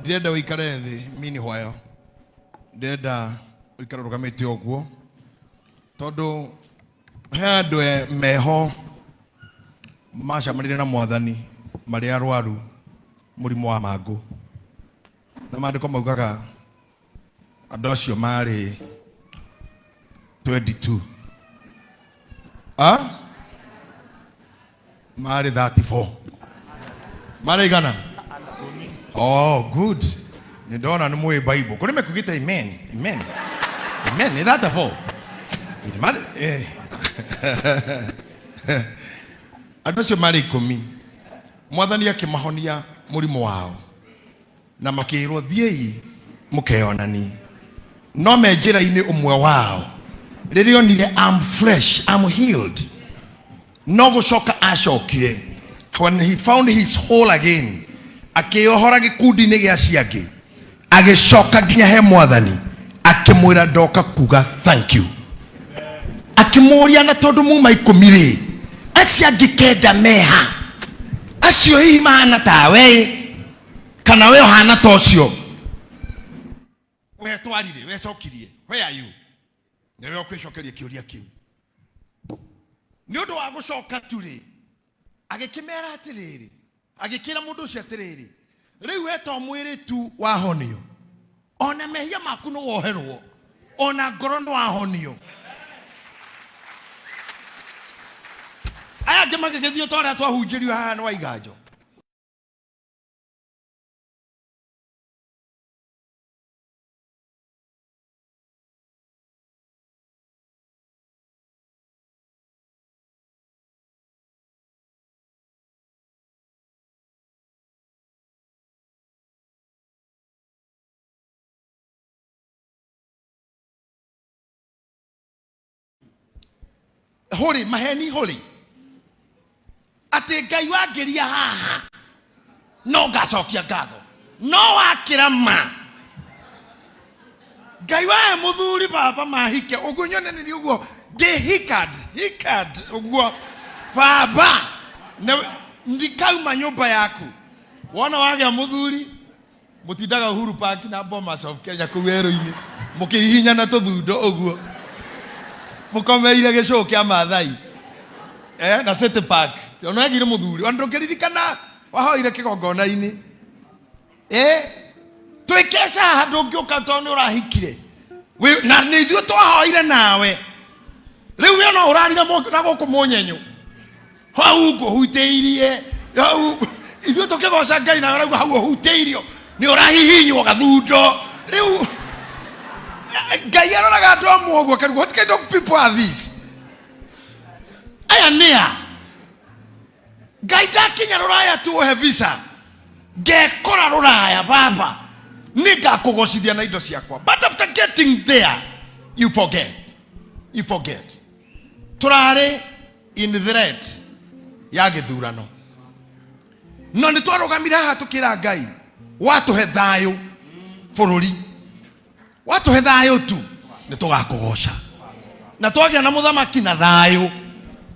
Ndirenda ũikare thĩ meanwhile, ndĩrenda ũikare ũrũgamĩte ũguo tondũ he andũ meho macemanirie na mwathani marĩ arwaru mũrimũ wa mangũ, na maandĩko maugaga andũ acio marĩ 22, ah? Marĩ 34, marĩ igana. Oh, good, nĩ ndona nĩ mũĩ Bible kũrĩ mekugĩte amen, amen, amen. Nĩ 34. Marĩ. Andũ acio marĩ 10, mwathani akĩmahonia mũrimũ wao na makĩrwo, "Thiĩi mũkeyonanie." No me njĩra-inĩ, ũmwe wao rĩrĩa onire, "I'm fresh, I'm healed," no gũcoka acokire. When he found his whole again, akĩohora gĩkundi-inĩ gĩa ciangĩ, agĩcoka nginya he mwathani, akĩmwĩra, "Ndoka kuga thank you." Akĩmũria, "Na tondũ muma 10 rĩ, acio angĩ 9 meha? Acio hihi mahana tawe, kana we ũhana ta ũcio wetwarire, wecokirie? Where are you?" Nĩwe ũkwĩcokeria kĩũria kĩu. Nĩ ũndũ wa gũcoka tu rĩ, agĩkĩmera atĩrĩrĩ, agĩkĩra mũndũ ũcio atĩrĩrĩ, "Rĩu we to mwĩrĩ tu wahonio, ona mehia maku nĩ woherwo, ona ngoro nĩ wahonio." Aya angĩ magĩgĩthiĩ ta ũrĩa twahunjĩrio haha nĩ waiganjo. Hũrĩ maheni, hũrĩ atĩ Ngai wangĩria haha no ngacokia ngatho, no wakĩra ma Ngai wae mũthuri baba mahike ũguo nyonanirie ũguo ndĩ hikad hikad ũguo baba ndikauma nyũmba yaku. Wona wagĩa mũthuri, mũtindaga Uhuru Park na Bomas of Kenya kũu werũ-inĩ, mũkĩhihinyana tũthundo ũguo, mũkomeire gĩcũũ kĩa Maathai na City Park. Ona wagire mũthuri, ona ndũngĩririkana wahoire kĩgongona-inĩ. Twĩkeca haha, ndũngĩũka tondũ nĩ ũrahikire. Na nĩ ithuĩ twahoire nawe. Rĩu we no ũrarire na gũkũ mũnyenyũ hau ngũhutĩirie hau, ithuĩ tũkĩgoca Ngai, nawe ũrauga hau ũhutĩirio nĩ ũrahihinywo gathundo. Rĩu Ngai aroraga andũ amwe ũguo akarigwo, "What kind of people are these? Aya nĩ a?" Ngai ndakinya rũraya tuohe visa, ngekora rũraya, baba nĩ ngakũgocithia na indo ciakwa. But after getting there, you forget, you forget. Tũrarĩ in threat ya gĩthurano, no nĩ twarũgamire haha tũkĩra Ngai, watũhe thayũ bũrũri, watũhe thayũ tu, nĩ tũgakũgoca na twagĩa na mũthamaki na thayũ,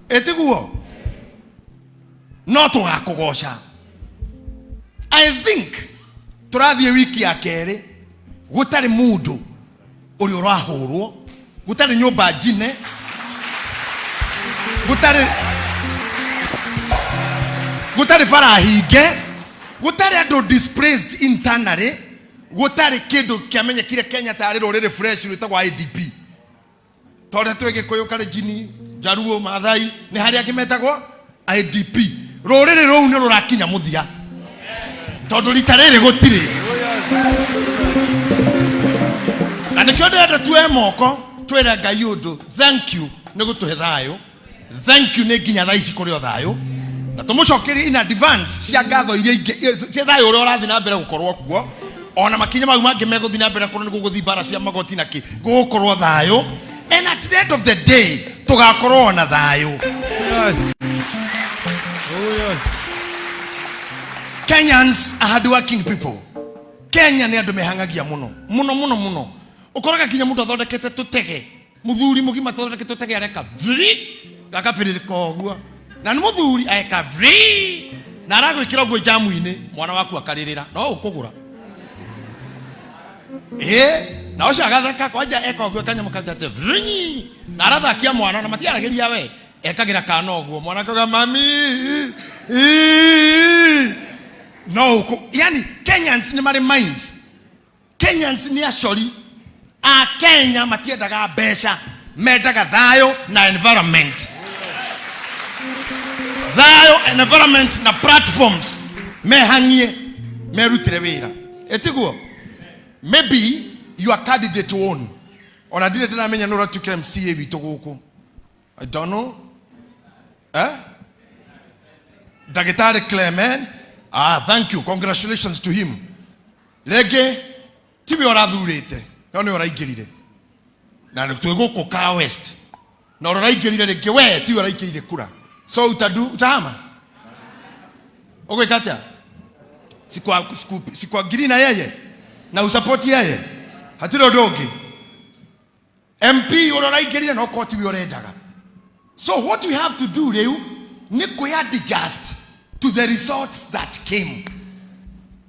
ĩtiguo no tũgakũgoca. I think tũrathiĩ wiki ya kerĩ gũtarĩ mũndũ ũrĩa ũrahũrwo, gũtarĩ nyũmba njine, gũtarĩ bara hinge, gũtarĩ andũ displaced internally, gũtarĩ kĩndũ kĩamenyekire Kenya tarĩ rũrĩrĩ fresh rwĩtagwo IDP, ta ũrĩa twĩ Gĩkũyũ, Kalenjin, Njaruo, Maathai, nĩ harĩ angĩ metagwo IDP. Rũrĩrĩ rũu nĩ rũrakinya mũthia tondũ rita rĩrĩ gũtirĩ, na nĩkĩo ndĩrenda tuoe moko twĩre Ngai ũndũ, thank you nĩ gũtũhe thayũ, thank you nĩ nginya thaa ici kũrĩ o thayũ, na tũmũcokerie in advance cia ngatho iria ingĩ cia thayũ ũrĩa ũrathiĩ na mbere gũkorwo kuo. Ona makinya mau mangĩ megũthiĩ na mbere kũrwo nĩ gũgũthiĩ mbara cia magoti na kĩ, gũgũkorwo thayũ, and at the end of the day tũgakorwo na thayũ. Yes. Oh, yes. Kenyans are hardworking people. Kenya nĩ andũ mehangagia mũno mũno mũno mũno. Ũkoraga nginya mũndũ athondekete tũtege, mũthuri mũgima athondekete tũtege, areka vri gakabĩrĩrĩka ũguo, na nĩ mũthuri eka vri na aragwĩkĩra ũguo jamu-inĩ, mwana waku akarĩrĩra no ũkũgũra. Ĩ na ũcio agatheka kwanja eka ũguo kanyamũ katate vrii na arathakia mwana na matiaragĩria we ekagĩra kana ũguo mwana akauga mami ii." No ũkũ yani Kenyans nĩ marĩ minds. Kenyans nĩ acori a Kenya matiendaga mbeca, mendaga thayũ na environment, thayũ, environment na platforms mehang'ie merutĩre wĩra ĩtiguo. Maybe your candidate won, ona ndirĩ ndĩramenya nĩ ũratuĩkire MCA witũ gũkũ. I don't know, eh? Ndagĩtarĩ Clement, ah, thank you, congratulations to him. Rĩngĩ tiwe ũrathurĩte no nĩ ũraingĩrire na twĩ gũkũ ka west na ũrĩa ũraingĩrire rĩngĩ we tiwe ũraingĩrire kura, so utadu utahama ũgwĩka atĩa? Sikwa ngiri na yeye na usapoti yeye hatirĩ ũndũ ũngĩ. MP ũrĩa ũraingĩrire no korwo tiwe ũrendaga. So what we have to do rĩu nĩ kwĩ adjust to the results that came,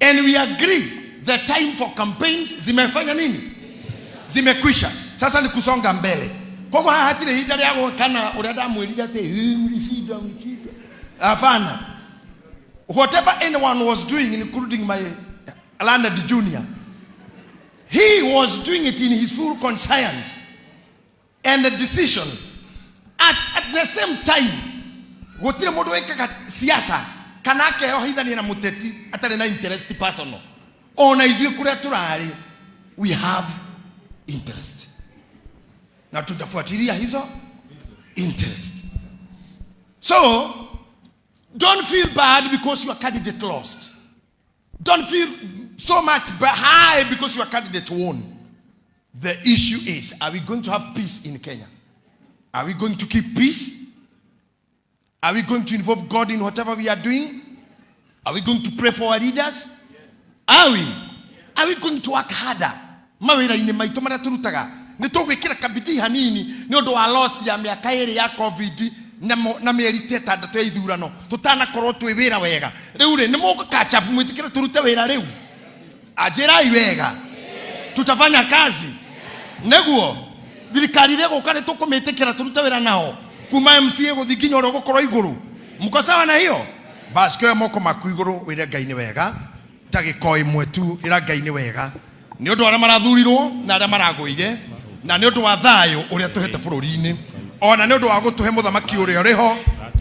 and we agree the time for campaigns zimefanya nini, zimekwisha. Sasa ni kusonga mbele. Koguo haha hatirĩ ihinda rĩa gwĩkana ũrĩa ndamwĩrire atĩ "Eh, mlishindwa, mlishindwa." Hapana. Whatever anyone was doing, including my learned junior, he was doing it in his full conscience and a decision. At the same time, gũtirĩ mũndũ wĩkaga siasa kana akeyohithania na mũteti atarĩ na interest personal. Ona ithuĩ kũrĩa tũrarĩ, we have interest na tutafuatilia hizo interest. So don't feel bad because your candidate lost. Don't feel so much high because your candidate won. The issue is, are we going to have peace in Kenya? Are we going to keep peace? Are we going to involve God in whatever we are doing? Are we going to pray for our leaders? Are we? Are we going to work harder? Mawĩra-inĩ maitũ marĩa tũrutaga nĩ tũgwĩkĩra kabidii hanini nĩ ũndũ wa loss ya mĩaka 2 ya COVID na mĩeri ta 6 ya ithurano tũtanakorwo twĩ wĩra wega. Rĩu rĩ, nĩ mũgũ catch up mwĩtĩkĩre tũrute wĩra rĩu? Anjĩrai wega, tutafanya kazi nĩguo thirikari ĩrĩa ĩgũka nĩ tũkũmĩtĩkĩra tũrute wĩra nao kuma MCA gũthiĩ nginya ũrĩa ũgũkorwo igũrũ. Mko sawa na hiyo? Basi kĩoya moko maku igũrũ wĩre Ngai nĩ wega ndagĩka o ĩmwe tu. Ĩra Ngai nĩ wega nĩ ũndũ wa arĩa marathurirwo na arĩa maragũire na nĩ ũndũ wa thayũ ũrĩa tũhete bũrũri-inĩ ona nĩ ũndũ wa gũtũhe mũthamaki ũrĩa ũrĩho,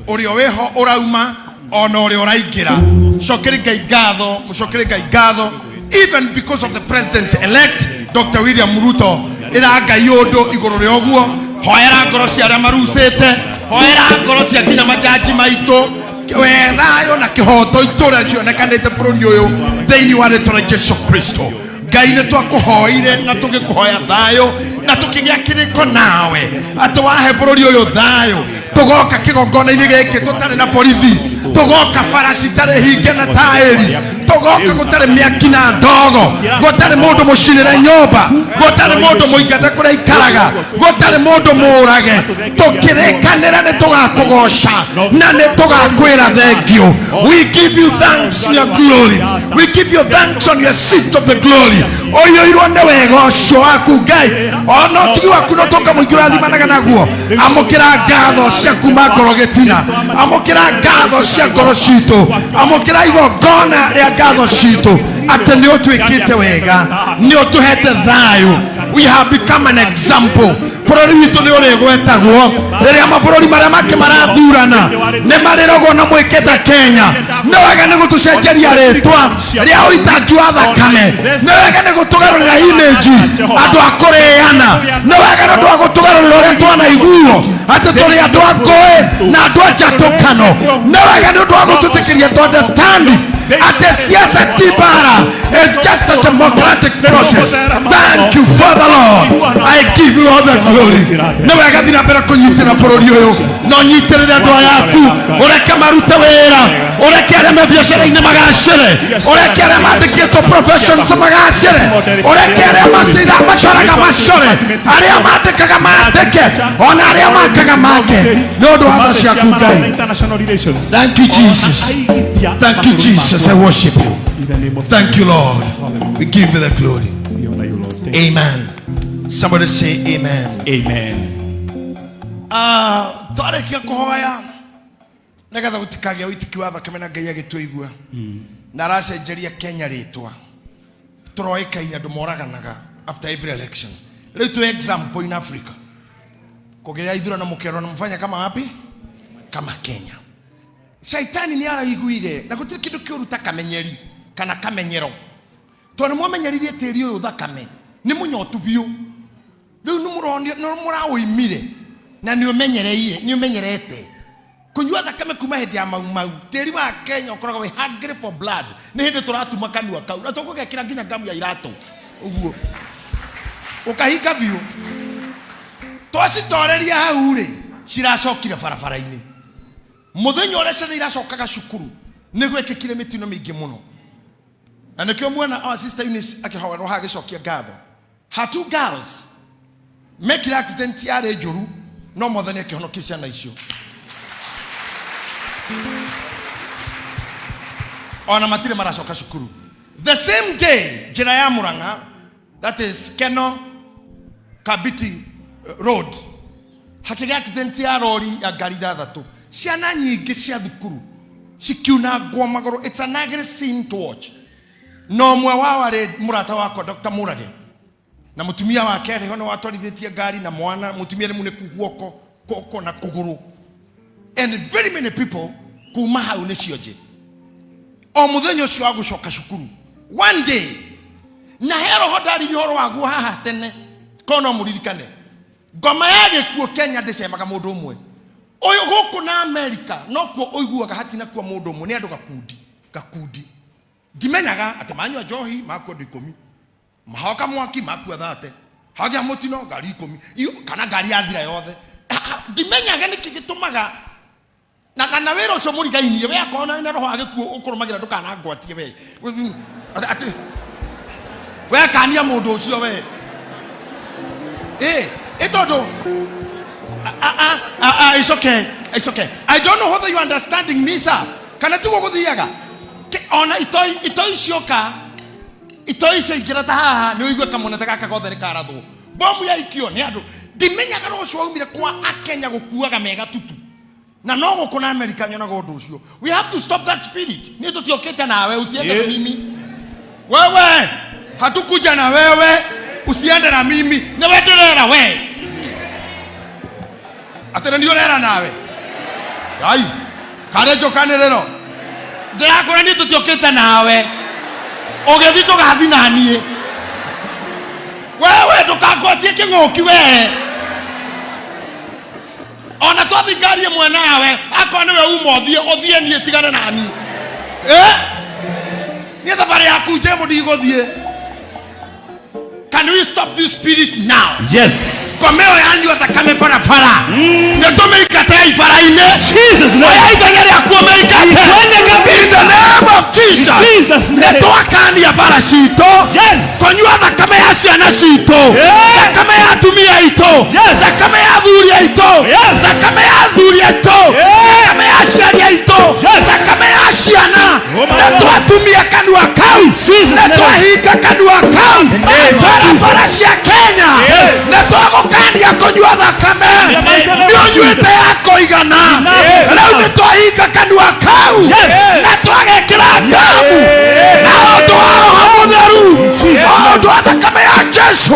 ũrĩa wĩho ũrauma ona ũrĩa ũraingĩra. Cokerie Ngai ngatho, mũcokerie Ngai ngatho even because of the president elect Dr. William Ruto. Ĩra Ngai ũndũ igũrũ rĩa ũguo. Hoera ngoro cia arĩa marucĩte, hoera ngoro cia nginya majaji maitũ we thayũ na kĩhoto itũra cionekanĩte bũrũri ũyũ thĩinĩ wa rĩtwa rĩa Jesu Kristo. Ngai, nĩ twakũhoire na tũgĩkũhoya thayũ na tũkĩgĩa kĩrĩko nawe atĩ wahe bũrũri ũyũ thayũ tũgoka kĩgongona-inĩ gĩkĩ tũtarĩ na borithi, tũgoka bara citarĩ hinge na taĩri, tũgoka gũtarĩ mĩaki na ndogo, gũtarĩ mũndũ mũcinĩre nyũmba, gũtarĩ mũndũ mũingate kũrĩa ikaraga, gũtarĩ mũndũ mũũrage. Tũkĩrĩkanĩra nĩ tũgakũgoca na nĩ tũgakwĩra thank you. We give you thanks in your glory. We give you thanks on your seat of the glory. Ũiyũirwo nĩ wega ũcio waku Ngai, ona ũtugi waku no tũka mũingĩ ũrathimanaga naguo. Amũkĩra ngatho cia kuma ngoro gĩtina, amũkĩra ngatho cia ngoro citũ, amũkĩra igongona rĩa ngatho citũ atĩ nĩ ũtwĩkĩte wega, nĩ ũtũhete thayũ. We have become an example. Bũrũri witũ nĩ ũrĩgwetagwo rĩrĩa mabũrũri marĩa mangĩ marathurana nĩ marĩrogwo na mwĩkĩte Kenya. Nĩ wega nĩ gũtũcenjeria rĩtwa rĩa ũitangi wa thakame, nĩ wega nĩ gũtũgarũrĩra image andũ a kũrĩana, nĩ wega nĩ ũndũ wa gũtũgarũrĩra ũrĩa twanaiguo atĩ tũrĩ andũ a ngũĩ na andũ a njatũkano, nĩ wega nĩ ũndũ wa gũtũtĩkĩria to understand atĩ siasa ti bara, it's just a democratic process. Thank you, Father Lord. I give you all the glory. Nĩ wega thiĩ na mbere kũnyitĩra bũrũri ũyũ na ũnyitĩrĩre andũ aya aku, ũreke marute wĩra, ũreke arĩa me biacara-inĩ magacĩre, ũreke arĩa mandĩkĩtwo professions magacĩre, ũreke arĩa macoraga macore, arĩa mandĩkaga mandĩke, ona arĩa makaga make nĩ ũndũ wa tha ciaku Ngai. International relations. Thank you, Jesus. Thank you, Jesus. I worship you. In the name of Thank you, Lord. Hallelujah. We give you the glory. We honor you, Lord. Amen. Somebody say amen. Amen. Ah, twarĩkia kũhoya nĩgetha gũtikagĩa ũitĩki wa thakame na Ngai agĩtũigua na aracenjeria Kenya rĩtwa. Tũroĩkaine andũ moraganaga after every election. Rĩu twĩ example in Africa. Kũgĩa ithurano mũkerwo na mfanya kama wapi? Kama Kenya. Shaitani nĩ araiguire na gũtirĩ kĩndũ kĩũru ta kamenyeri kana kamenyero, tondũ mwamenyeririe tĩri ũyũ thakame nĩ mũnyotu biũ. Rĩu nĩ mũraũimire na nĩ ũmenyereire, nĩ ũmenyerete kũnyua thakame kuma hĩndĩ ya Mau Mau. Tĩri wa Kenya ũkoragwo wĩ hungry for blood. Nĩ hĩndĩ tũratuma kanua kau na tũgũgekĩra nginya ngamu ya iratũ ũguo ũkahinga biũ. Twacitoreria hau rĩ, ciracokire barabara-inĩ. Mũthenya ũrĩa ciana iracokaga cukuru nĩ gwĩkĩkire mĩtino mĩingĩ mũno, na nĩkĩo muona our sister Eunice akĩhoerwo haha agĩcokia ngatho. Her two girls mekire accident yarĩ njũru, no Mwathani akĩhonokia ciana icio, ona matirĩ maracoka cukuru. The same day, njĩra ya Murang'a, that is Keno Kabiti Road, hakĩgĩa accident ya rori ya ngari ithathatũ. Ciana nyingĩ cia thukuru cikiunangwo magũrũ. It's an ugly scene to watch. Na ũmwe wao arĩ mũrata wakwa Dr. Murage na mũtumia wake arĩ ho, nĩ watwarithĩtie ngari na mwana. Mũtumia nĩ munĩku guoko, guoko na kũgũrũ, and very many people kuma hau nĩ cionje o mũthenya ũcio wa gũcoka cukuru. One day na he roho ndaririe ũhoro waguo haha tene, korwo no mũririkane. Ngoma ya gĩkuũ Kenya ndĩcemaga mũndũ ũmwe ũyũ. Gũkũ na Amerika nokuo ũiguaga hatinakua mũndũ ũmwe, nĩ andũ gakundi gakundi. Ndimenyaga atĩ manyua njohi makua andũ 10, mahoka mwaki makua 30, hagĩa mũtino ngari 10 kana ngari yathira yothe. Ndimenyaga nĩkĩ gĩtũmaga na wĩra ũcio mũrigainie. We akorwo na roho wa gĩkuũ ũkũrũmagĩra, ndũkanangwatie we. Atĩ we kania mũndũ ũcio we ĩ tondũ it's okay, it's okay. I don't know whether you are understanding me, sir, kana tiguo gũthiaga. Ona itoi itoi cioka, itoi ciaingĩra ta haha, nĩ ũigue kamũnete gaka gothe nĩ karathwo, bomu yaikio nĩ andũ. Ndimenyaga roho ũcio waumire kwa Akenya gũkuaga mega tutu, na no gũkũ na Amerika nyonaga ũndũ ũcio. We have to stop that spirit. Niĩ tũtiokĩte nawe, usiende na mimi. Wewe, hatukuja na wewe, usiende na mimi. Nĩwe ndĩrera we atĩ nĩ ũrera nawe ai karĩ njũkanĩrĩro. Ndĩrakwĩra niĩ tũtiokĩte nawe, ũgĩthiĩ tũgathi na niĩ. Wewe ndũkangwatie kĩng'ũki we. Ona twathi ngari ĩmwe nawe, akorwo nĩwe uma ũthiĩ, ũthiĩ, niĩ tigane nani. Eh? Niĩ thabarĩ yaku njemu ndigũthiĩ. Can we stop this spirit now? Yes. Ngoma ĩyo yanyua thakame barabara nĩ tũmĩingate ibara-inĩ. Jesus name. Oya ithenya rĩaku ũmĩingate. Twende kabisa. In the name of Jesus. Jesus Nĩ name. twakania bara citũ Yes. kũnyua thakame ya ciana citũ, thakame ya atumia aitũ, thakame ya athuri aitũ, thakame ya athuri aitũ, thakame ya aciari aitũ, thakame ya ciana. Oh my Nĩ God. twatumia kanua kau, nĩ twahinga kanua kau barabara cia Kenya. Nĩ twagũkania kũnyua thakame, nĩ ũnyuĩte ya kũigana. Rĩu nĩ twahinga kanua kau na twagekĩra ngamu na ũndũ wa Roho Mũtheru, o ũndũ wa thakame ya Jesu.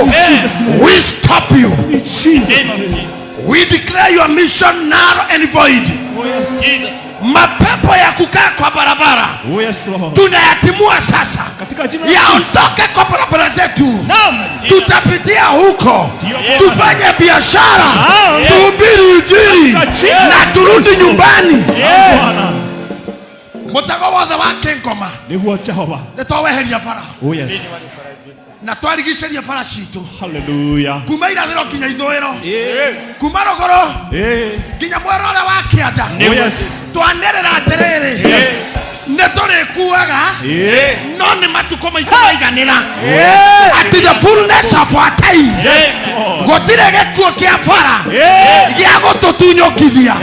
We stop you. Jesus name. We declare your mission null and void. Oh yes. Mapepo ya kukaa kwa barabara Oh yes, Lord. tunayatimua sasa, Katika jina la Yesu. yaondoke kwa barabara zetu. Naam. Tutapitia huko, Ndio. tufanye biashara, Amen. tuhubiri Injili Katika jina na turudi nyumbani. Bwana. Mũtego wothe wa kĩngoma Nĩguo Jehova. nĩ twaweheria bara Oh yes. na twarigicĩria bara citũ Hallelujah. kuma irathĩro nginya ithũĩro, kuma rũgũrũ nginya mwena ũrĩa wa kĩanda. Oh yes. Twanĩrĩra atĩrĩrĩ, nĩ tũrĩkuaga, no nĩ matukũ maitũ maiganĩra, at the fullness of our time. Yes, Lord. Gũtirĩ gĩkuũ kĩa bara gĩa gũtũtunyũkithia.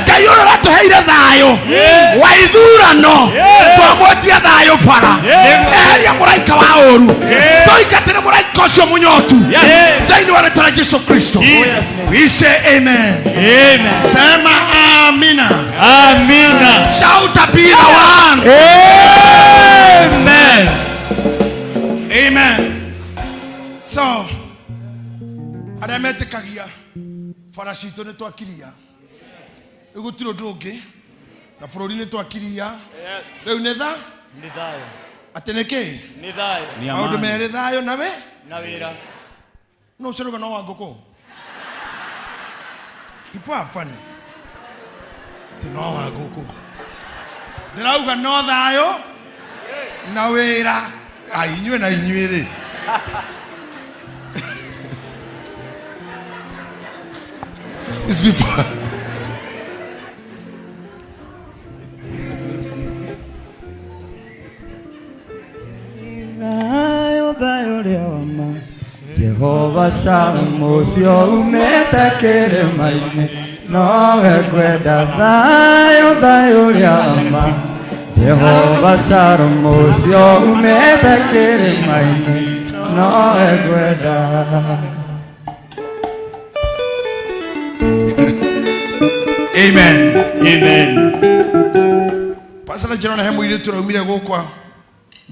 Ngai ũrĩa ũratũheire thayũ wa ithurano, twamwĩtĩkĩra. Twatia thayũ bara. Eheria mũraika wa ũru. Tũingatĩre mũraika ũcio mũnyotu. Thĩinĩ wa rĩtwa rĩa Jesu Kristo. We say amen. Amen. Sema amina. Amina. Shout be the one. Amen. Amen. So, arĩa metĩkagia bara citũ nĩ twakiria rĩu gũtirĩ ũndũ ũngĩ na bũrũri nĩ twakiria rĩu nĩ tha Nĩ thayũ. atĩ nĩ kĩ Nĩ thayũ. Ni maũndũ amani. merĩ thayũ nawe Na wĩra. no ũcerũga no wa ngũkũ. People are funny. Ti no wa ngũkũ ndĩrauga no thayũ na wĩra. Ai, inyuĩ na inyuĩ rĩ. These people. Thayũ thayũ ũrĩa wa ma Jehova Shalom ũcio umĩte kĩrĩma-inĩ nowe ngwenda thayũ thayũ ũrĩa wa ma Jehova Shalom ũcio umĩte kĩrĩma-inĩ nowe ngwenda. Amen. Amen. Pastor Jerona he mũirĩtu ũraumire gũkwa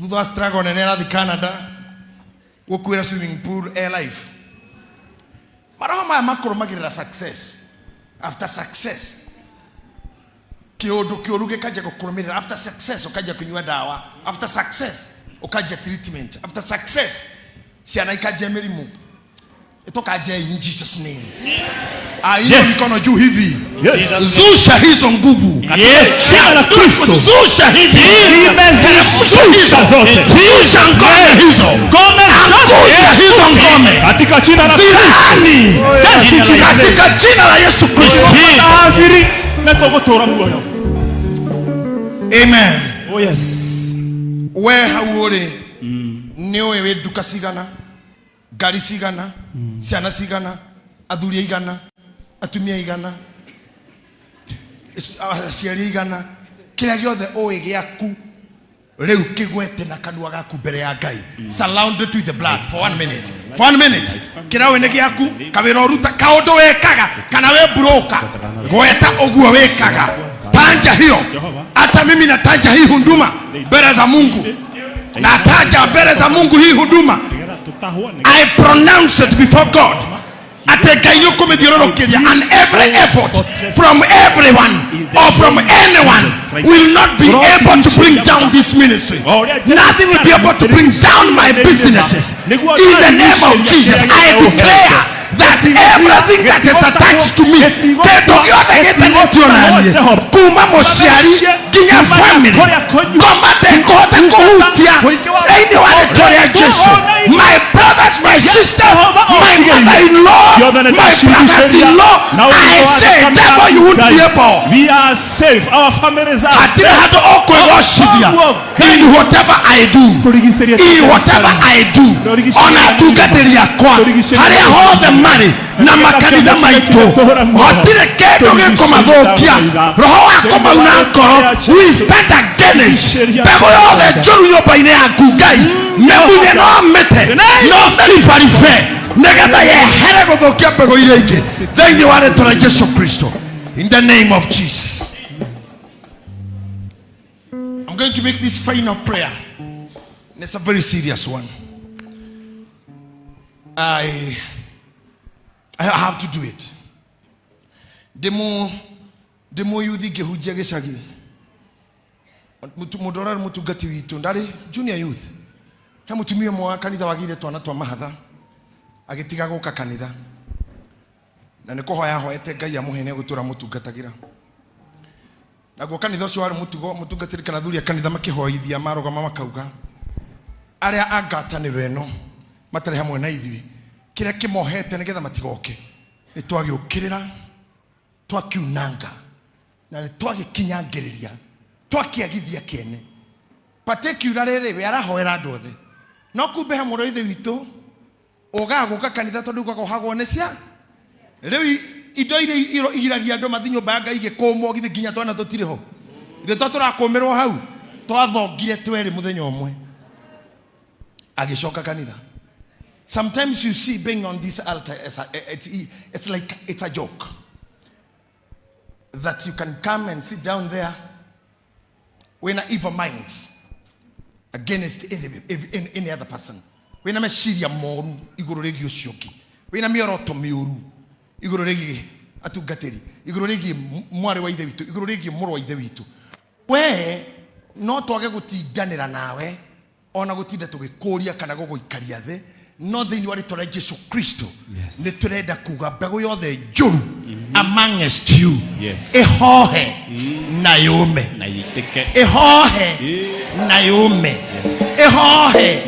thutha wa struggle nene arathi Canada gũkuĩra swimming pool air life. Maroho maya makũrũmagĩrĩra success after success. Kĩũndũ kĩũru gĩkanjia gũkũrũmĩrĩra after success, ũkanjia kũnyua ndawa after success, ũkanjia treatment after success, ciana ikanjia mĩrimũ itokanjia in Jesus name. Ainua Yes. mikono juu hivi. Yes. Zusha hizo nguvu. Yes. Jina la Kristo. Zusha hivi. Nimezishusha zote. Zusha ngome hizo. Ngome Angusha hizo ngome. Katika jina la Zilani. Yes. Katika jina la Yesu Kristo. Afiri na muoyo. Amen. Oh yes. We hau ũrĩ nĩ ũĩ wĩ nduka cigana, ngari cigana, ciana cigana, athuri aigana, atumia aigana, aciari aigana, kĩrĩa gĩothe ũĩ gĩaku rĩu kĩgwete na kanua gaku mbere ya Ngai. Surrounded with the blood for 1 minute. For 1 minute. Kĩrĩa ũĩ nĩ gĩaku, kawĩra ũruta, kaũndũ wĩkaga, kana wĩ broker, gweta ũguo wĩkaga. Tanja hiyo. Hata mimi natanja hii huduma mbele za Mungu. Nataja mbele za Mungu hii huduma. I pronounce it before God. Ate Ngai nĩ ũkũmĩthiũrũrũkĩria, and every effort from everyone or from anyone will not be able to bring down this ministry. Nothing will be able to bring down my businesses. In the name of Jesus, I declare that everything that is attached to me, kĩndũ gĩothe gĩtanĩtio na niĩ, kuma mũciari nginya family, ngoma ndĩkũhota kũhutia thĩinĩ wa rĩtwa rĩa Jesu. My brothers, my sisters, my mother-in-law, my brothers-in-law, I say, devil, you won't be able. We are safe. Our families are Hatirĩ safe. handũ ũkwĩgocithia in whatever I do. In whatever I do, ona atungatĩri akwa harĩa hothe marĩ na makanitha maitũ, hatirĩ kĩndũ gĩkũmathũkia. Roho wa kũmauna ngoro, we stand against mbegũ yothe njũru nyũmba-inĩ yaku Ngai, mĩmunye no mĩte no mĩribaribe nĩgetha yehere gũthũkia mbegũ iria ingĩ thĩinĩ wa rĩtwa rĩa Jesu Kristo. In the name of Jesus. I'm going to make this final prayer. And it's a very serious one. I have to do it. Demo yuthi ngĩhunjia gĩcagi. Mũndũ ũrarĩ mũtungati witũ, ndarĩ junior youth. He mũtumia ũmwe wa kanitha wagĩire twana twa mahatha, agĩtiga gũka kanitha. Na nĩ kũhoya ahoete Ngai amũhe nĩ egũtũũra mũtungatagĩra. Naguo kanitha ũcio warĩ mũtugo, mũtungatĩri kana athuri a kanitha makĩhoithia marũgama makauga, arĩa a ngatanĩro ĩno matarĩ hamwe na ithuĩ, kĩrĩa kĩmohete nĩgetha matigoke, nĩ twagĩũkĩrĩra, twakiunanga, na nĩ twagĩkinyangĩrĩria, twakĩagithia kĩene. Particular rĩrĩ, we arahoera andũ othe. No kumbe he mũrũ wa ithe witũ ũgaga gũka kanitha tondũ ugaga ũhagwo nĩ cia. Rĩu indo iria igiragia andũ mathiĩ nyũmba ya Ngai igĩkũmwo githĩ nginya twana tũtirĩ ho. Ithuĩ to tũrakũmĩrwo hau. Twathongire twerĩ mũthenya ũmwe. Agĩcoka kanitha. Sometimes you see being on this altar as a, it's like it's a joke. That you can come and sit down there wĩna evil minds against any other person. Wĩna meciria moru igũrũ rĩgiĩ ũcio ũngĩ. Wĩna mĩoroto mĩũru igũrũ rĩgiĩ atungatĩri, igũrũ rĩgiĩ mwarĩ wa ithe witũ, igũrũ rĩgiĩ mũrũ wa ithe witũ. We no twage gũtindanĩra nawe ona gũtinda tũgĩkũria kana gũgũikaria thĩ, no thĩinĩ wa rĩtwa rĩa Jesu Kristo Yes. nĩ tũrenda kuga mbegũ yothe njũru amongst you Yes. ĩhohe na yũme, Na yitĩke. ĩhohe na yũme, ĩhohe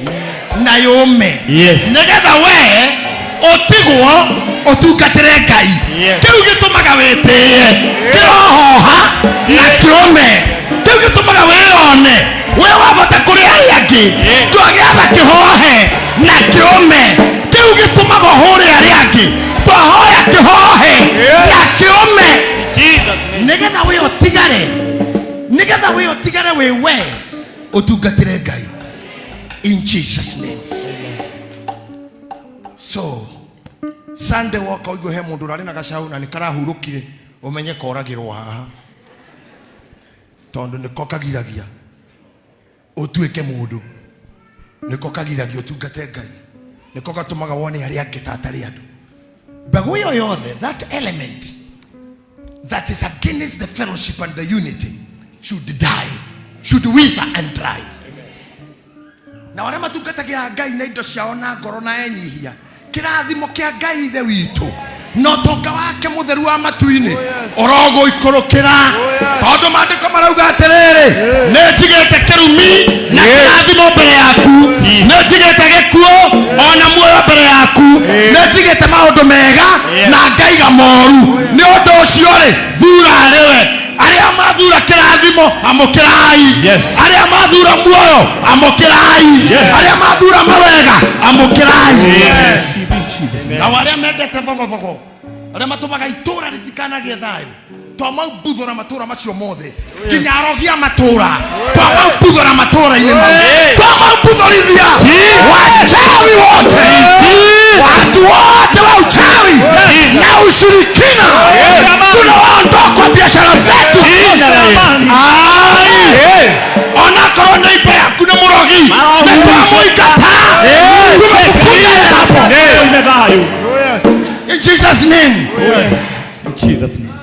na yũme, Yes. nĩgetha we ũtigwo ũtungatĩre Ngai. Yes. Kĩu gĩtũmaga wĩtĩĩe kĩrohoha na kĩũme, kĩu gĩtũmaga wĩyone wĩ wa bata kũrĩ arĩa angĩ, Yes. twagĩatha kĩhohe na kĩũme. Kĩu gĩtũmaga ũhũre arĩa angĩ, twahoya kĩhohe na kĩũme, Jesus name. nĩgetha we ũtigare, nĩgetha we ũtigare wĩ we ũtungatĩre Ngai in Jesus name. So Sunday woka ũigue he mũndũ ũrarĩ na gacau na nĩ karahurũkire, ũmenye koragĩrwo haha tondũ nĩko kagiragia ũtuĩke mũndũ, nĩko kagiragia ũtungate Ngai, nĩko gatũmaga wone arĩa angĩ ta atarĩ andũ. Mbegũ ĩyo yothe, that element that is against the fellowship and the unity should die, should wither and dry. Na arĩa matungatagĩra Ngai na indo ciao na ngoro na enyihia, kĩrathimo kĩa Ngai ithe witũ na ũtonga wake mũtheru wa matu-inĩ ũrogũikũrũkĩra, tondũ maandĩko marauga atĩrĩrĩ, nĩ njigĩte kĩrumi na kĩrathimo mbere yaku, nĩ njigĩte gĩkuũ ona muoyo mbere yaku, nĩ njigĩte maũndũ mega na ngaiga moru. Nĩ ũndũ ũcio rĩ, thura rĩwe. Arĩa mathura kĩrathimo, amũkĩrai. Yes. Arĩa mathura muoyo, amũkĩrai. Yes. Arĩa mathura mawega, amũkĩrai. Yes. In Jesus name. Na arĩa mendete thogothogo, arĩa matũmaga itũra rĩtikanagĩe thayũ, twamaubuthũra matũra macio mothe nginya arogi a matũra, twamaubuthũra matũra-inĩ mau, twamaubuthũrithia wachawi wote, watu wote wa uchawi na ushirikina, tunawaondoa kwa biashara zetu. Ai, onakorwo neighbor yaku nĩ mũrogi, nĩ twamũingata, tumemfukuza hapo Oime thayũ. in Jesus name. In Jesus name.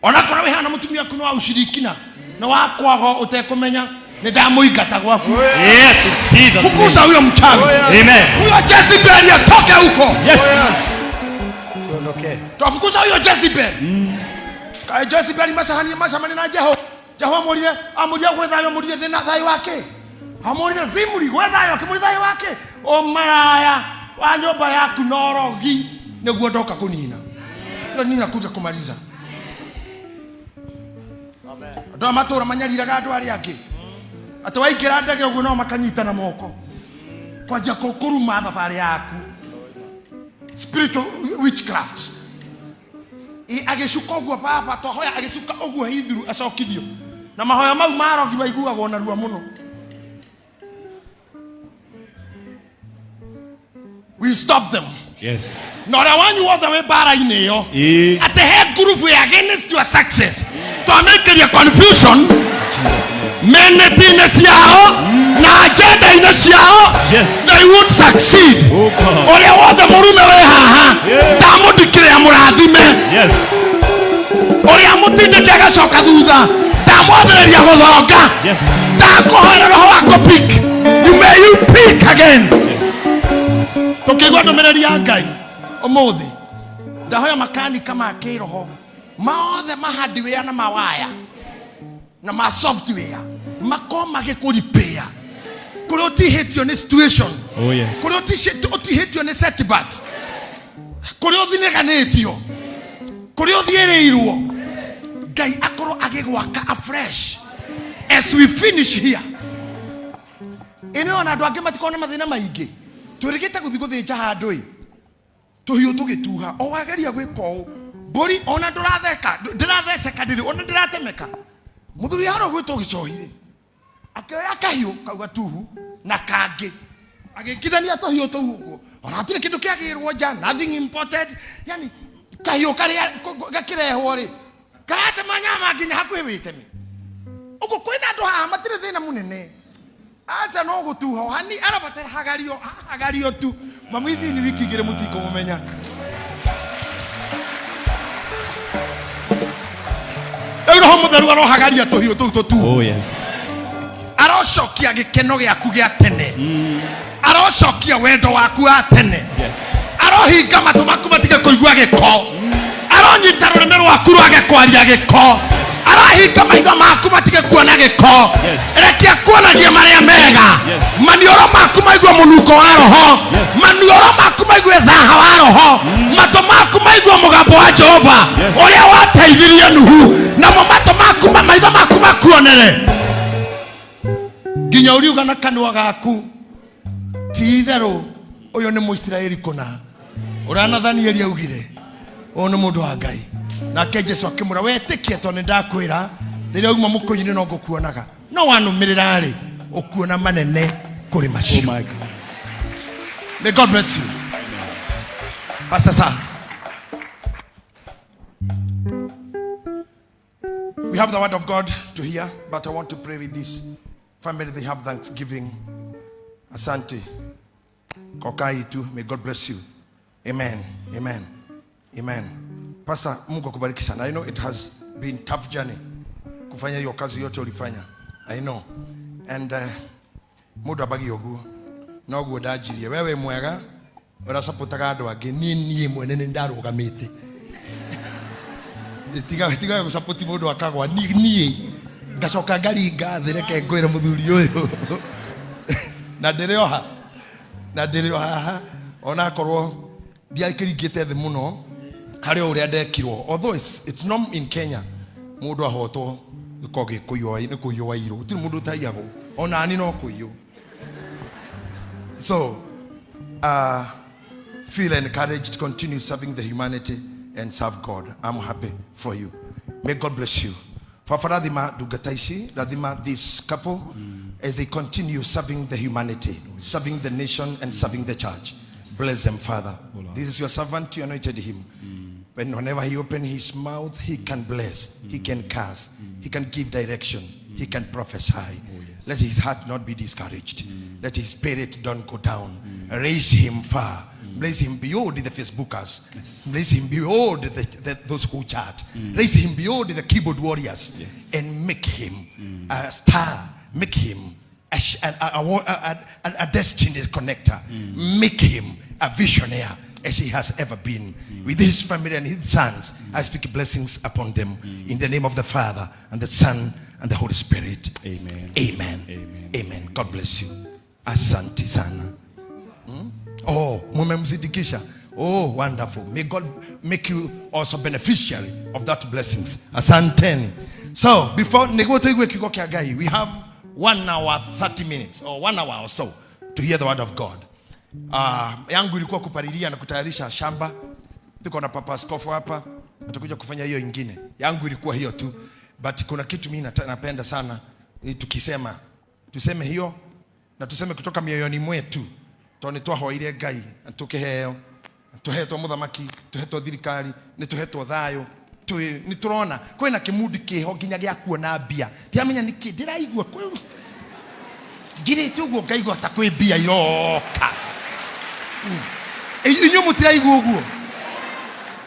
Onakorwo wĩ hana mũtumia waku nĩ wa ushirikina na wa kwago ũtekũmenya, nĩ ndamũingata gwaku. Yes. Jesus name. Fukuza huyo mchawi, Amen. huyo Jezebel atoke huko. Yes. Twafukuza huyo Jezebel. Kaĩ Jezebel macahanie macemanie na Jehu. Jehu amũrire, amũrire gwĩ thayũ, amũrire thĩna thayũ wake, amũrire Zimri gwĩ thayũ, akĩmũria thayũ wake, ũmaraya wa nyũmba yaku na ũrogi nĩguo ndoka kũnina. Hiyo nina kuja kumaliza. Andũ aya matũra manyariraga andũ arĩa angĩ, atĩ waingĩra ndege ũguo no makanyitana moko kwanjia kũruma thabarĩ yaku. Spiritual witchcraft. Agĩcuka ũguo baba twahoya, agĩcuka ũguo hithuru acokithio na mahoya mau marogi maiguagwo narua mũno. We stop them. Yes. Na ũrĩa wanyu wothe wĩ mbara-inĩ ĩyo, Ĩĩ. atĩ he ngurubu ya against your success, twamĩkĩria confusion meneti-inĩ ciao na agenda-inĩ ciao. Yes. They would succeed. Oh God. Ũrĩa wothe mũrume wĩ haha, ndamũndikĩrĩra mũrathime. Yes. Ũrĩa mũtindĩke agacoka thutha, ndamwathĩrĩria gũthonga. Yes. Ndakũhoera roho wa kũpick, you may you pick again. Yes. Tũkĩigua ndũmĩrĩri ya Ngai ũmũthĩ, ndahoya makanika ma kĩroho mothe, ma hardware na mawaya na ma software, makorwo magĩkũripĩa kũrĩa ũtihĩtio nĩ situation, Oh yes. kũrĩa ũtihĩtio nĩ setbacks, kũrĩa ũthinĩganĩtio, kũrĩa ũthiĩrĩirwo, Ngai akorwo agĩgwaka afresh as we finish here. Ĩno ona andũ angĩ matikorwo na mathĩna maingĩ, twĩrĩgĩte gũthiĩ gũthĩnja handũ ĩ tũhiũ tũgĩtuha, o wageria gwĩka ũũ mbũri ona ndũratheka, ndĩratheceka ndĩrĩ ona ndĩratemeka. Muthuri haro gwitwo gicohi akioya kahiũ kau gatuhu na kangĩ agĩkithania tũhiũ tũu ũguo ona hatirĩ kĩndũ kĩagĩrwo nja, nothing imported, yani kahiũ karĩa gakĩrehwo rĩ karatema nyama nginya hakuhĩ wĩteme ũguo. Kwĩna andũ haha matirĩ thĩna mũnene, aca no gũtuha hani arabatara hagario hagario tu mamwithini wiki igĩrĩ mũtikũmũmenya. Rĩu roho mũtheru arohagaria tũhiũ tũu tũtuhu. Oh, yes. Arocokia gĩkeno gĩaku gĩa tene, arocokia wendo waku wa tene. Yes. Arohinga matũ maku matige kũigua gĩko, aronyita rũrĩmĩ rwaku rwage kwaria gĩko, arahinga maitho maku matige kuona gĩko. Yes. Reke akuonagie marĩa mega. Yes. Maniũrũ maku maigue mũnungo wa roho. Yes. Maniũrũ maku maigue thaha wa roho, matũ maku maigue mũgambo wa Jehova Yes. ũrĩa wateithirie Nuhu, namo matũ maku maitho maku makuonere nginya ũriuga na kanua gaku ti itherũ ũyũ nĩ Mũisiraeli kũna ũrĩa Nathanieli augire ũyũ nĩ mũndũ wa Ngai. Nake Jesu akĩmwĩra wetĩkie tondũ nĩ ndakwĩra rĩrĩa uma mũkũyũ-inĩ no ngũkuonaga no wanũmĩrĩra rĩ ũkuona manene kũrĩ Oh macio. my God. May God bless you. Pastor sir. We have the word of God to hear, but I want to pray with this family. They have thanksgiving. Asante. Kokai tu. May God bless you. Amen. Amen. Amen. Pastor, Mungu akubariki sana. I know it has been tough journey kufanya hiyo kazi yote ulifanya. I know. And mundu ambagia ũguo noguo ndanjirie wewe mwega ũracapotaga andũ angĩ niĩ niĩ mwene nĩ ndarũgamĩte. Tiga tiga gũcapoti mũndũ akagwa niĩ niĩ ngacoka ngaringa thĩ reke ngwĩre mũthuri ũyũ na ndĩrĩ oha na ndĩrĩ o haha onakorwo ndiakĩringĩte thĩ mũno harĩ o ũrĩa ndekirwo, although it's norm in Kenya mũndũ ahotwo gĩkorwo gĩkũiywo nĩ kũiywo wairwo gũtirĩ mũndũ ũtaiyagwo onani no kũiywo. So feel encouraged, continue serving the humanity and serve God. I'm happy for you. May God bless you. Baba, rathima ndungata ici, rathima this couple as they continue serving the humanity, serving the nation and serving the church. Bless them, Father. This is your servant, you anointed him. When whenever he opened his mouth, he can bless, he can curse, he can give direction, he can prophesy. Let his heart not be discouraged. Let his spirit don't go down. Raise him far. Raise him beyond the Facebookers. Raise him beyond those who chat. Raise him beyond the keyboard warriors. Yes. And make him a star. Make him a, sh- a destiny connector. Make him a visionary as he has ever been. With his family and his sons, I speak blessings upon them. In the name of the Father, and the Son, and the Holy Spirit. Amen. Amen. Amen. Amen. God bless you. Asante sana. Oh, mumemzidikisha. Oh, wonderful. May God make you also beneficiary of that blessings. Asanteni. So, before nĩguo tũigue kiugo kĩa Ngai, we have 1 hour 30 minutes or 1 hour or so to hear the word of God. Yangu ilikuwa kupalilia na kutayarisha shamba. Tuko na papa askofu hapa, atakuja kufanya hiyo ingine. Yangu ilikuwa hiyo tu, but kuna kitu mimi napenda sana ni tukisema, tuseme hiyo na tuseme kutoka mioyoni mwetu tondũ nĩ twahoire Ngai na tũkĩheo tũhetwo mũthamaki tũhetwo thirikari nĩ tũhetwo thayũ nĩ tũrona kwĩna kĩmundi kĩho nginya gĩa kuona mbia ndiramenya nĩkĩ ndĩraigua ngirĩte ũguo ngaigua ta kwĩ mbia iroka. Inyuĩ mũtiraigua ũguo?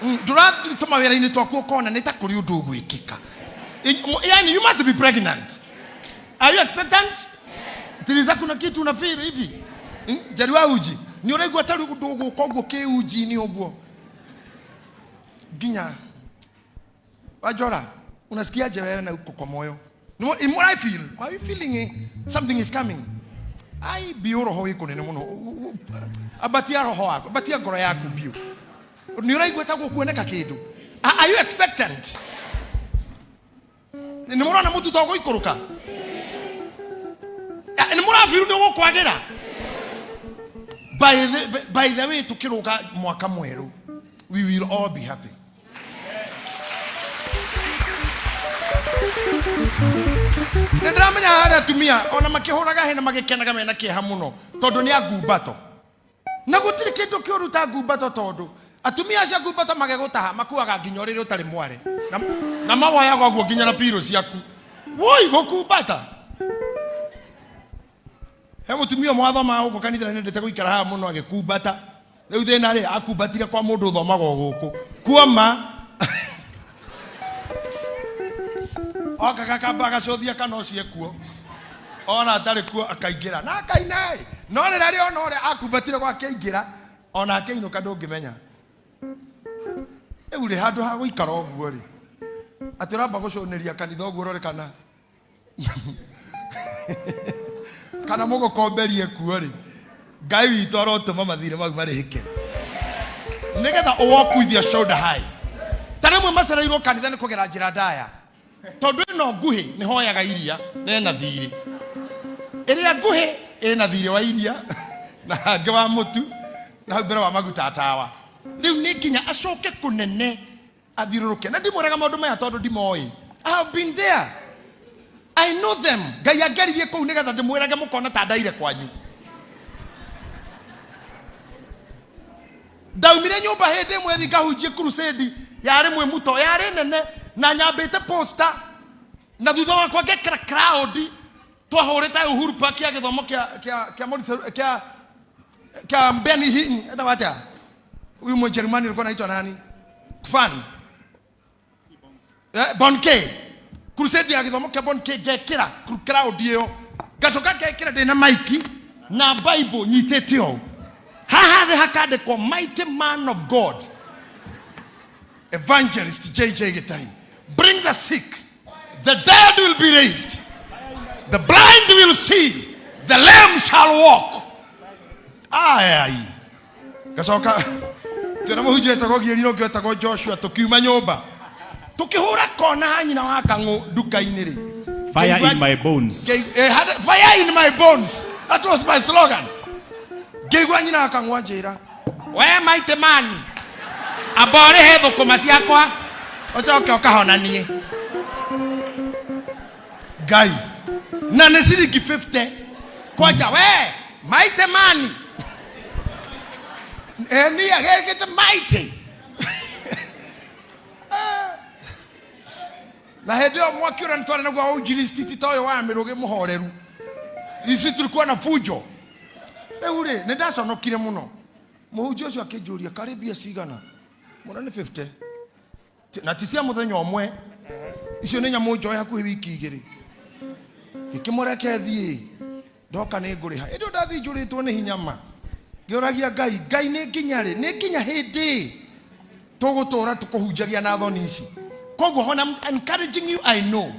Ndũratũma wĩra-inĩ twaku ũkona nĩ ta kũrĩ ũndũ ũgwĩkĩka. Yani you must be pregnant. Are you expectant? Tiriza kuna kitu unafeel hivi. Njeri wa uji nĩ ũraigua ta rĩu ũndũ ũgũka ũguo kĩuji-inĩ ũguo nginya wajora unasikiaje wewe na uko kwa moyo? Ni what I feel, are you feeling it? Something is coming. Ai biũ roho wĩ kũnene mũno. Ambatia roho waku, ambatia ngoro yaku biũ nĩ ũraigua ta gũkuoneka kĩndũ. Are you expectant? Nĩ mũrona mũtu to gũikũrũka nĩ mũrabiru nĩ ũgũkwagĩra. By the way, tukĩrũga mwaka mwerũ we will all be happy. Nĩ ndĩramenya harĩa atumia ona makĩhũraga hĩ na magĩkenaga mena kĩeha mũno tondũ nĩ angumbato. Na gũtirĩ kĩndũ kĩũru ta ngumbato tondũ atumia acio ngumbato magĩgũtaha makuaga nginya ũrĩrĩ ũtarĩ mware. Na mawoyaga ũguo nginya na pirũ ciaku. Woi gũkumbata. He mũtumia ũmwe wathomaga gũkũ kanitha na nĩendete gũikara haha mũno agĩkumbata. Rĩu thĩna rĩ akumbatire kwa mũndũ ũthomaga o gũkũ. Kuoma okaga akamba agacũthia kana ũcio ekuo. Ona atarĩ kuo akaingĩra na akaina ĩ. No rĩrĩa rĩona ũrĩa akumbatire gwake aingĩra ona akĩinũka ndũngĩmenya. Rĩu rĩ handũ ha gũikara ũguo rĩ atĩ ũramba gũcũnĩria kanitha ũguo ũrore kana kana mũgũkomberie kuo rĩ Ngai witũ arotũma mathirĩ mau marĩhĩke nĩgetha ũ walk with your shoulder high. Ta rĩmwe macereirwo kanitha nĩ kũgera njĩra ndaya tondũ ĩno nguhĩ nĩ hoyaga iria na ĩna thirĩ, ĩrĩa nguhĩ ĩna thirĩ wa iria na hangĩ wa mũtu na hau mbere wa maguta tawa. Rĩu nĩ nginya acoke kũnene athiũrũrũke. Na ndimwĩraga maũndũ maya tondũ ndimoĩ. I have been there. I know them. Ngai angeririe kũu nĩgetha ndĩmwĩrage mũkona ta ndaire kwanyu. Ndaumire nyũmba hĩndĩ ĩmwe thiĩ ngahunjie crusade yarĩ mwĩ muto yarĩ nene na nyambĩte poster na thutha wakwa ngekĩra crowd twahũrĩte Uhuru Park ya gĩthomo kĩa kĩa kĩa Morris kĩa kĩa Benny Hinn etagwo atĩa huyu Mjerumani alikuwa anaitwa nani? Kfan. Bonke. Crusade ya gĩthomo kĩa Bonke ngekĩra crowd ĩyo ngacoka ngekĩra ndĩna maiki na Bible nyitĩte ũũ haha thĩ hakandĩkwo mighty man of God Evangelist JJ Gitahi, bring the sick, the dead will be raised, the blind will see, the lame shall walk. Ai ngacoka twĩna mũhunjia wetagwo Gieri na ũngĩ wetagwo Joshua tũkiuma nyũmba tũkĩhũra kona ha nyina wa kang'ũ nduka-inĩ rĩ. Fire in my bones. Fire in my bones, that was my slogan. Ngĩigua nyina wa kang'ũ anjĩra we maite mani amba ũrĩhe thũkũma ciakwa ũcoke ũkahonanie Ngai na nĩ ciringi 50 kwanja we maite mani ni agekĩte maite na hĩndĩ ĩyo mwaki ũrĩa nĩtwarĩ naguo wa ũinjilisti ti ta ũyũ wa mĩrũgĩ mũhoreru ici tulikuwa na fujo. Rĩu rĩ nĩ ndaconokire mũno mũhunjia ũcio akĩnjũria karĩ mbia cigana mũno nĩ 50 na ti cia mũthenya ũmwe icio nĩ nyamũ njoe hakuhĩ wiki igĩrĩ ngĩkĩmũreke thiĩ ndoka nĩ ngũrĩha ĩndĩ ndathiĩ njũrĩtwo nĩ hinya ma ngĩũragia Ngai Ngai nĩ nginya rĩ nĩ nginya hĩndĩ tũgũtũra tũkũhunjagia na thoni ici. Koguo when I'm encouraging you, I know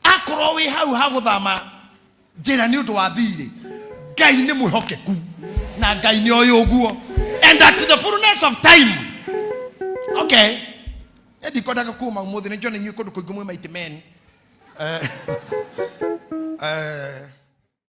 akorwo wĩ hau ha gũthama njĩra nĩ ũndũ wa thirĩ Ngai nĩ mwĩhokeku na Ngai nĩ oĩ ũguo and at the fullness of time. Okay, ndikwendaga kuma ũmũthĩ nĩ njone inyuĩ kũndũ kũingĩ mwĩ maite men.